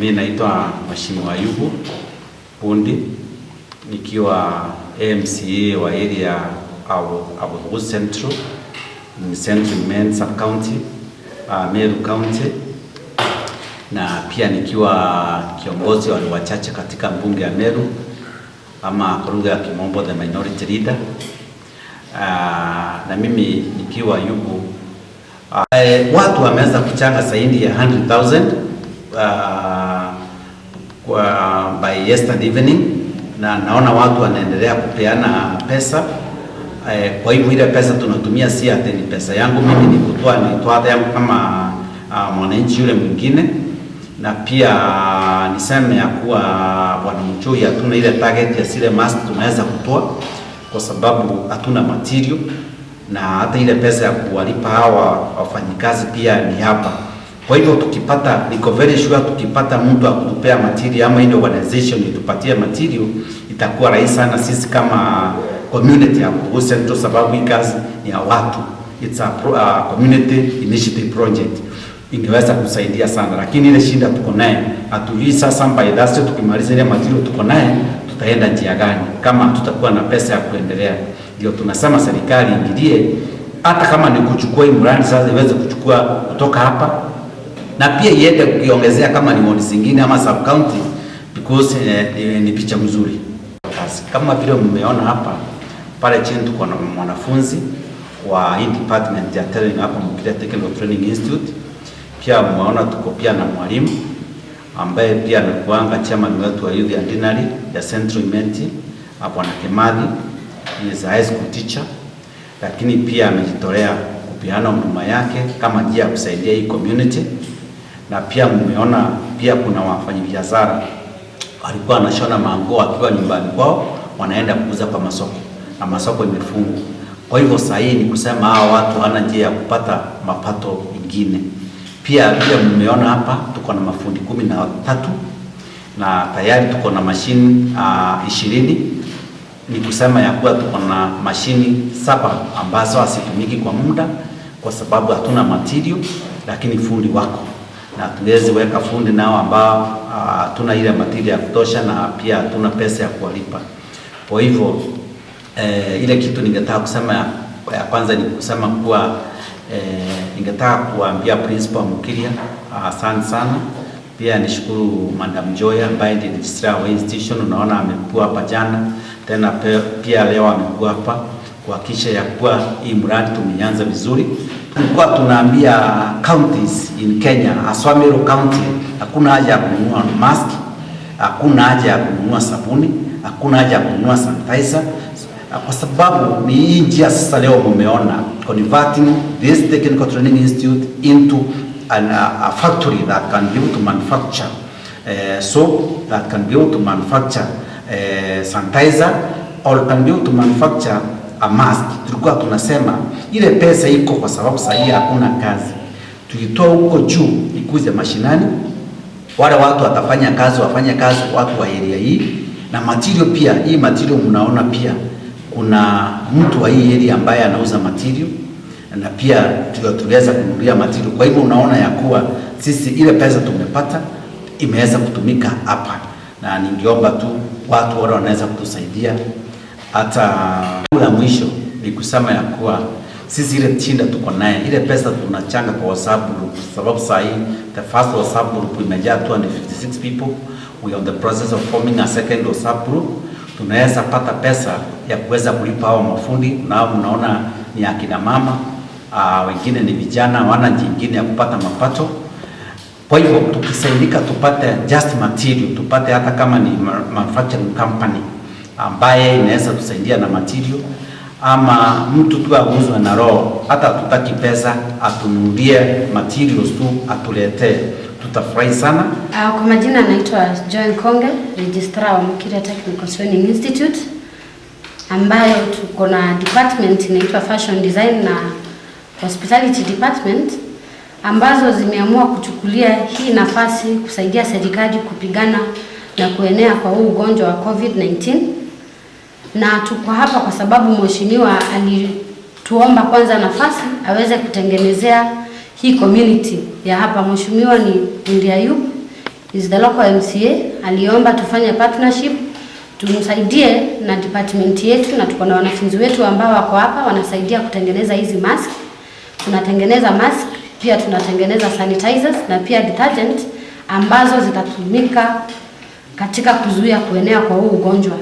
Mimi naitwa Mheshimiwa Ayubu Bundi nikiwa MCA wa area Abudu Central, ni Central Imenti Sub County, Meru County, na pia nikiwa kiongozi wa wachache katika mbunge ya Meru, ama kwa lugha ya Kimombo, the minority leader. Na mimi nikiwa Ayubu, watu wameanza kuchanga zaidi ya 100,000 kwa by yesterday evening, na naona watu wanaendelea kupeana pesa. Kwa hivyo ile pesa tunatumia si ati ni pesa yangu mimi, ni kutoa, nitoa yangu kama mwananchi yule mwingine. Na pia niseme ya kuwa, Bwana Mchui, hatuna ile target ya zile mask tunaweza kutoa kwa sababu hatuna material na hata ile pesa ya kuwalipa hawa wafanyikazi pia ni hapa. Kwa hivyo tukipata, niko very sure tukipata mtu akutupea material ama ile organization itupatie material, itakuwa rahisi sana sisi kama community ya Bukusu Central, sababu hii kazi ni ya watu, it's a community initiative project, ingeweza kusaidia sana, lakini ile shida tuko naye hatujui sasa by that tukimaliza ile material tuko naye tutaenda njia gani kama tutakuwa na pesa ya kuendelea. Ndio tunasema serikali ingilie, hata kama ni kuchukua hii mradi sasa iweze kuchukua kutoka hapa na pia iende kuiongezea kama ni ward zingine ama sub county, because ni picha mzuri. Kama vile mmeona hapa pale chini tuko na mwanafunzi wa hii department ya tailoring hapa Mukiria Technical Training Institute. Pia mmeona tuko pia na mwalimu ambaye pia anakuanga chairman wetu wa Youth and Deanery ya Central Imenti, Bwana Kimathi. He is a high school teacher, lakini pia amejitolea kupeana huduma yake kama njia ya kusaidia hii community. Na pia mmeona pia kuna wafanyabiashara walikuwa wanashona manguo akiwa nyumbani kwao, wanaenda kuuza kwa masoko na masoko imefungwa. Kwa hivyo sasa hii ni kusema hawa watu hawana njia ya kupata mapato ingine. Pia pia mmeona hapa tuko na mafundi 13 na tayari tuko na mashini 20. Ni kusema ya kuwa tuko na mashini 7 ambazo hazitumiki kwa muda kwa sababu hatuna material, lakini fundi wako na tuwezi weka fundi nao ambao hatuna ile material ya kutosha na pia hatuna pesa ya kuwalipa. Kwa hivyo ile kitu ningetaka kusema ya kwanza ni kusema kuwa ningetaka kuambia Principal Mukiria asante sana. Pia nishukuru Madam Joy ambaye ndiye registrar wa institution, unaona amekuwa hapa jana tena pia leo amekuwa hapa kuhakikisha ya kuwa hii mradi tumeanza vizuri. Tulikuwa tunaambia counties in Kenya, haswa Meru County, hakuna haja ya kununua mask, hakuna haja ya kununua sabuni, hakuna haja ya kununua sanitizer kwa sababu ni hii njia sasa leo mumeona converting this technical training institute into a factory that can be able to manufacture soap, that can be able to manufacture sanitizer or can be able to manufacture a mask. Tulikuwa tunasema ile pesa iko kwa sababu sasa hii hakuna kazi, tuitoa huko juu ikuje mashinani, wale watu watafanya kazi, wafanye kazi watu wa area hii na material pia. Hii material mnaona pia kuna mtu wa hii area ambaye anauza material na pia tuliweza kununulia material. Kwa hivyo unaona ya kuwa sisi ile pesa tumepata imeweza kutumika hapa, na ningeomba tu watu wale wanaweza kutusaidia. Hata la mwisho ni kusema ya kuwa sisi ile shinda tuko naye, ile pesa tunachanga kwa WhatsApp group, sababu saa hii the first WhatsApp group imejaa 256 people. We are on the process of forming a second WhatsApp group. Tunaweza pata pesa ya kuweza kulipa hao mafundi, na mnaona ni akina mama, wengine ni vijana, wana jingine ya kupata mapato. Kwa hivyo tukisaidika tupate just material, tupate hata kama ni manufacturing company ambaye inaweza tusaidia na material, ama mtu tu aguzwe na roho, hata tutaki pesa, atununulie materials tu atuletee, tutafurahi sana. Kwa majina naitwa Joy Nkonge, registrar wa Mukiria Technical Training Institute, ambayo tuko na department inaitwa Fashion Design na Hospitality Department ambazo zimeamua kuchukulia hii nafasi kusaidia serikali kupigana na kuenea kwa huu ugonjwa wa COVID-19. Na tuko hapa kwa sababu mheshimiwa alituomba kwanza nafasi aweze kutengenezea hii community ya hapa. Mheshimiwa ni Bundi Ayub. is the local MCA, aliomba tufanye partnership tumsaidie na department yetu, na tuko na wanafunzi wetu ambao wako hapa wanasaidia kutengeneza hizi mask. Tunatengeneza mask pia, tunatengeneza sanitizers na pia detergent ambazo zitatumika katika kuzuia kuenea kwa huu ugonjwa.